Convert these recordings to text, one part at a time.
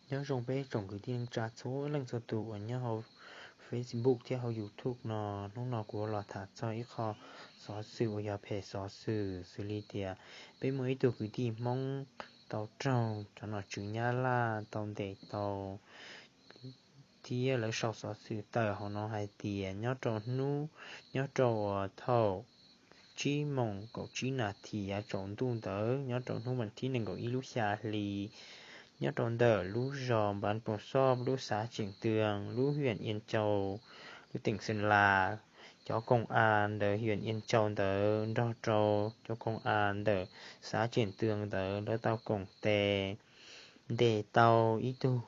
Nyob zoo peb tsoom kwv tij neej tsa txhua leej txhua tus uas nyob hauv Facebook thiab hauv YouTube no. Hnub no kuv los tham txog ib qho xov xwm uas yog phem xov xwm xws li tias peb muaj ib tug kwv tij Hmoob tau raug cov nom tswv Nyab Laj tau ntes tau, thiab lawv sau xov xwm tawm hauv no hais tias nyob rau hnub, nyob rau uas thaum tsib moos kaum tsib nas this yav tsaus ntuj ntawd, nyob rau hnub vas thib nees nkaum ib lub xya hli, nyob rau ntawm lub zos Npas Pus Xoj lub xav Tseem Tws lub hiam Ias Tsaus lub teem Xeem Las, cov koom as ntawd hiam Ias Tsaus ntawd nrog rau cov koom as ntawm xav Tseem Tws ntawd lawv tau koom tes ntes tau ib tug,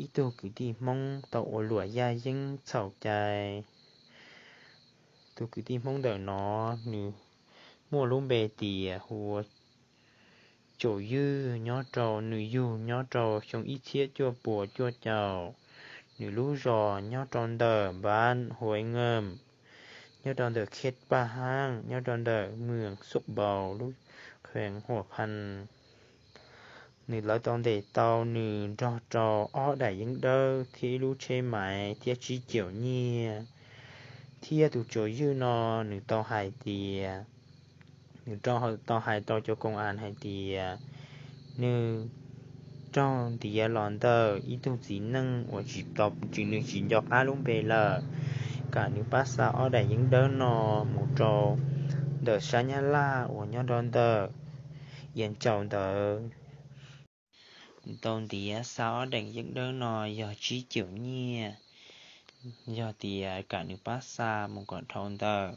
ib tug kwv tij Hmoob tau ua luam yaj yeeb txhaum cai. Tus kwv tij Hmoob ntawm no nws muaj lub npe tias hu ua Tsaus Ywj, nyob rau, nws yug nyob rau xyoo ib txhiab cuaj puas cuaj caum. Nws lub zos nyob rau ntawm Npas Huav Nkeem, nyob rau ntawm khej Paj Haab, nyob rau ntawm mwm Xub Npaus lub khees Huam Phas. Nws, lawv tau ntes tau nws nrog rau ob daim yeeb dawb thiab ib lub tsheb maiv thiab tsib caum nyiaj. Thiab tus Tsaus Ywj no nws tau hais tias, nws tau hais rau cov koom as hais tias nws raug ntiav los ntawm ib tug txiv neej uas tsis tau, tsis, nws tsis nco qab lub npe lawm, kam nws pab xa ob daim yeeb dawb no mus rau ntawm sab Nyab Laj uas nyob rau ntawm Ias Tsaus ntawd. Nws tau ntiav xa ob daim yeeb dawb no yog tsib caum nyiaj, yog tias kam nws pab xa mus kom dhau ntawm,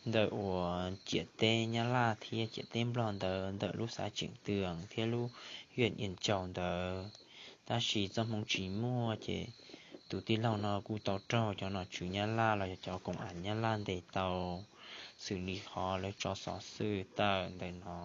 ntawm uas ciam teb Nyab Laj thiab ciam teb Nplog ntawd, ntawm lub xav Tseem Tws thiab lub hiam Ias Tsaus ntawd. Tab sis txoj hmoo tsis muaj ces tus tij laug no kuj tau raug cov nom tswv Nyab Laj los yog cov koom as Nyab Laj ntes tau, xws li qhov lawv tso xov xwm tawm ntawm no.